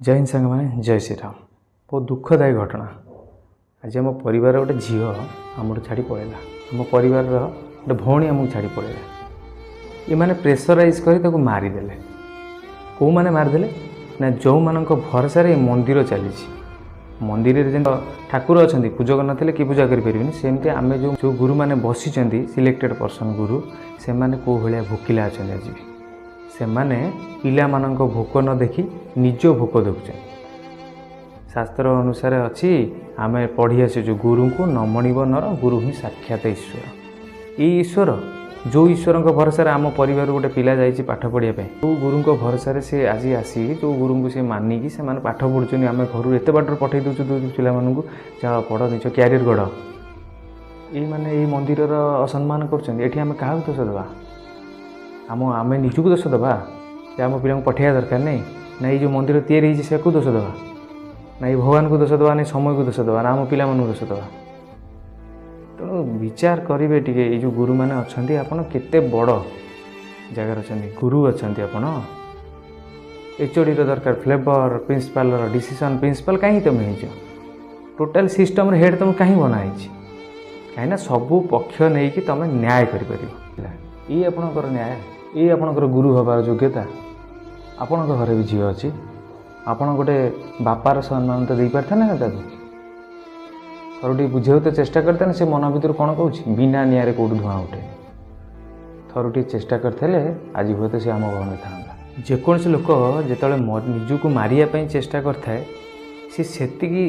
ଜୟ ହିନ୍ଦ ସାଙ୍ଗମାନେ, ଜୟ ଶ୍ରୀରାମ। ବହୁତ ଦୁଃଖଦାୟୀ ଘଟଣା। ଆଜି ଆମ ପରିବାରର ଗୋଟେ ଝିଅ ଆମଠୁ ଛାଡ଼ି ପଳେଇଲା। ଆମ ପରିବାରର ଗୋଟେ ଭଉଣୀ ଆମକୁ ଛାଡ଼ି ପଳେଇଲା। ଏମାନେ ପ୍ରେସରାଇଜ୍ କରି ତାକୁ ମାରିଦେଲେ। କେଉଁମାନେ ମାରିଦେଲେ ନା ଯେଉଁମାନଙ୍କ ଭରସାରେ ଏ ମନ୍ଦିର ଚାଲିଛି। ମନ୍ଦିରରେ ଯେମିତି ଠାକୁର ଅଛନ୍ତି, ପୂଜକ ନଥିଲେ କିଏ ପୂଜା କରିପାରିବେନି, ସେମିତି ଆମେ ଯେଉଁ ଯେଉଁ ଗୁରୁମାନେ ବସିଛନ୍ତି, ସିଲେକ୍ଟେଡ଼ ପର୍ସନ୍ ଗୁରୁ, ସେମାନେ କେଉଁ ଭଳିଆ ଭୋକିଲା ଅଛନ୍ତି ଆଜି ବି। ସେମାନେ ପିଲାମାନଙ୍କ ଭୋକ ନ ଦେଖି ନିଜ ଭୋକ ଦେଖୁଛନ୍ତି। ଶାସ୍ତ୍ର ଅନୁସାରେ ଅଛି, ଆମେ ପଢ଼ି ଆସିଛୁ, ଗୁରୁଙ୍କୁ ନମଣିବ ନର, ଗୁରୁ ହିଁ ସାକ୍ଷାତ ଈଶ୍ୱର। ଏଇ ଈଶ୍ୱର, ଯେଉଁ ଈଶ୍ୱରଙ୍କ ଭରସାରେ ଆମ ପରିବାରରୁ ଗୋଟେ ପିଲା ଯାଇଛି ପାଠ ପଢ଼ିବା ପାଇଁ, ଯେଉଁ ଗୁରୁଙ୍କ ଭରସାରେ ସେ ଆଜି ଆସି, ଯେଉଁ ଗୁରୁଙ୍କୁ ସେ ମାନିକି ସେମାନେ ପାଠ ପଢ଼ୁଛନ୍ତି, ଆମେ ଘରୁ ଏତେ ବାଟରୁ ପଠାଇ ଦେଉଛୁ ଦେଉଛୁ ପିଲାମାନଙ୍କୁ, ଯାଅ ପଢ଼, ନିଜ କ୍ୟାରିୟର ଗଢ଼। ଏଇମାନେ ଏଇ ମନ୍ଦିରର ଅସମ୍ମାନ କରୁଛନ୍ତି। ଏଠି ଆମେ କାହାକୁ ଦୋଷ ଦେବା? ଆମେ ନିଜକୁ ଦୋଷ ଦେବା ଯେ ଆମ ପିଲାଙ୍କୁ ପଠାଇବା ଦରକାର ନାହିଁ? ନା ଏଇ ଯେଉଁ ମନ୍ଦିର ତିଆରି ହେଇଛି ସେକୁ ଦୋଷ ଦେବା? ନା ଏଇ ଭଗବାନଙ୍କୁ ଦୋଷ ଦେବା? ନା ସମୟକୁ ଦୋଷ ଦେବା? ନା ଆମ ପିଲାମାନଙ୍କୁ ଦୋଷ ଦେବା? ତେଣୁ ବିଚାର କରିବେ ଟିକେ। ଏଇ ଯେଉଁ ଗୁରୁମାନେ ଅଛନ୍ତି, ଆପଣ କେତେ ବଡ଼ ଜାଗାରେ ଅଛନ୍ତି, ଗୁରୁ ଅଛନ୍ତି ଆପଣ। ଏଚଓଡ଼ିର ଦରକାର ଫ୍ଲେଭର, ପ୍ରିନ୍ସିପାଲର ଡିସିସନ୍। ପ୍ରିନ୍ସିପାଲ କାହିଁକି ତୁମେ ହେଇଛ? ଟୋଟାଲ୍ ସିଷ୍ଟମ୍ର ହେଡ଼୍ ତୁମେ କାହିଁ ବନା ହେଇଛି? କାହିଁକିନା ସବୁ ପକ୍ଷ ନେଇକି ତୁମେ ନ୍ୟାୟ କରିପାରିବ। ହେଲା ଏଇ ଆପଣଙ୍କର ନ୍ୟାୟ, ଏଇ ଆପଣଙ୍କର ଗୁରୁ ହେବାର ଯୋଗ୍ୟତା। ଆପଣଙ୍କ ଘରେ ବି ଝିଅ ଅଛି, ଆପଣ ଗୋଟେ ବାପାର ସମ୍ମାନ ତ ଦେଇପାରିଥାନ୍ତେ ନା ତାକୁ? ଥରୁ ଟିକେ ବୁଝିବାକୁ ତ ଚେଷ୍ଟା କରିଥାନ୍ତେ ସେ ମନ ଭିତରୁ କ'ଣ କହୁଛି। ବିନା ନିଆଁରେ କେଉଁଠୁ ଧୂଆଁ ଉଠେ। ଥରୁ ଟିକେ ଚେଷ୍ଟା କରିଥିଲେ ଆଜି ହୁଏତ ସେ ଆମ ଭଉଣୀ ଥାନ୍ତା। ଯେକୌଣସି ଲୋକ ଯେତେବେଳେ ନିଜକୁ ମାରିବା ପାଇଁ ଚେଷ୍ଟା କରିଥାଏ, ସେ ସେତିକି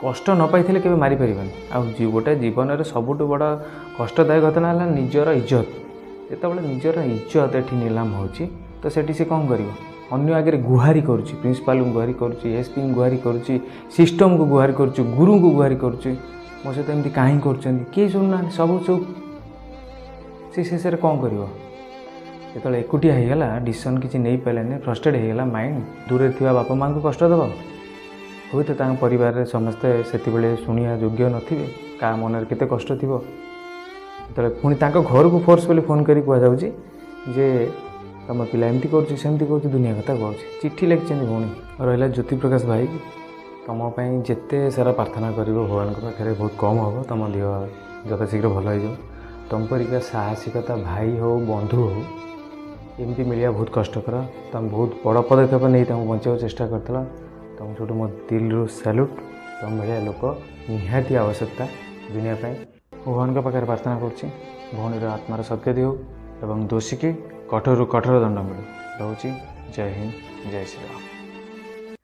କଷ୍ଟ ନ ପାଇଥିଲେ କେବେ ମାରିପାରିବନି। ଆଉ ଗୋଟେ ଜୀବନରେ ସବୁଠୁ ବଡ଼ କଷ୍ଟଦାୟକ ଘଟଣା ହେଲା ନିଜର ଇଜ୍ଜତ। ଯେତେବେଳେ ନିଜର ଇଜ୍ଜତ ଏଠି ନିଲାମ ହେଉଛି, ତ ସେଠି ସେ କ'ଣ କରିବ? ଅନ୍ୟ ଆଗରେ ଗୁହାରି କରୁଛି, ପ୍ରିନ୍ସିପାଲଙ୍କୁ ଗୁହାରି କରୁଛି, ଏସ୍ପିଙ୍କୁ ଗୁହାରି କରୁଛି, ସିଷ୍ଟମକୁ ଗୁହାରି କରୁଛି, ଗୁରୁଙ୍କୁ ଗୁହାରି କରୁଛି, ମୋ ସହିତ ଏମିତି କାହିଁ କରୁଛନ୍ତି? କେହି ଶୁଣୁନାହାନ୍ତି, ସବୁ ଚୁପ୍। ସେ ଶେଷରେ କ'ଣ କରିବ? ଯେତେବେଳେ ଏକୁଟିଆ ହେଇଗଲା, ଡିସିସନ୍ କିଛି ନେଇପାରିଲାନି, ଫ୍ରଷ୍ଟ୍ରେଟ୍ ହେଇଗଲା ମାଇଣ୍ଡ, ଦୂରରେ ଥିବା ବାପା ମାଆଙ୍କୁ କଷ୍ଟ ଦେବ। ହୁଏତ ତାଙ୍କ ପରିବାରରେ ସମସ୍ତେ ସେତେବେଳେ ଶୁଣିବା ଯୋଗ୍ୟ ନଥିବେ, କାହା ମନରେ କେତେ କଷ୍ଟ ଥିବ। ଯେତେବେଳେ ପୁଣି ତାଙ୍କ ଘରକୁ ଫୋର୍ସଫୁଲି ଫୋନ୍ କରି କୁହାଯାଉଛି ଯେ ତୁମ ପିଲା ଏମିତି କରୁଛି, ସେମିତି କରୁଛି, ଦୁନିଆ କଥା କହୁଛି, ଚିଠି ଲେଖିଛନ୍ତି ଭଉଣୀ। ରହିଲା ଜ୍ୟୋତିପ୍ରକାଶ ଭାଇ, ତୁମ ପାଇଁ ଯେତେ ସାରା ପ୍ରାର୍ଥନା କରିବ ଭଗବାନଙ୍କ ପାଖରେ ବହୁତ କମ୍ ହେବ। ତୁମ ଦେହ ଯଥାଶୀଘ୍ର ଭଲ ହେଇଯିବ। ତୁମ ପରିକା ସାହସିକତା ଭାଇ ହେଉ, ବନ୍ଧୁ ହେଉ, ଏମିତି ମିଳିବା ବହୁତ କଷ୍ଟକର। ତୁମେ ବହୁତ ବଡ଼ ପଦକ୍ଷେପ ନେଇ ତାଙ୍କୁ ବଞ୍ଚାଇବାକୁ ଚେଷ୍ଟା କରିଥିଲ। ତୁମକୁ ସେଇଠୁ ମୋ ଦିଲରୁ ସାଲ୍ୟୁଟ୍। ତୁମ ଭଳିଆ ଲୋକ ନିହାତି ଆବଶ୍ୟକତା ଦୁନିଆ ପାଇଁ। ଭଗବାନଙ୍କ ପାଖରେ ପ୍ରାର୍ଥନା କରୁଛି ଭଉଣୀର ଆତ୍ମାର ସଦ୍ଗତି ହେଉ ଏବଂ ଦୋଷୀକି କଠୋରରୁ କଠୋର ଦଣ୍ଡ ମିଳୁ। ରହୁଛି, ଜୟ ହିନ୍ଦ, ଜୟ ଶ୍ରୀରାମ।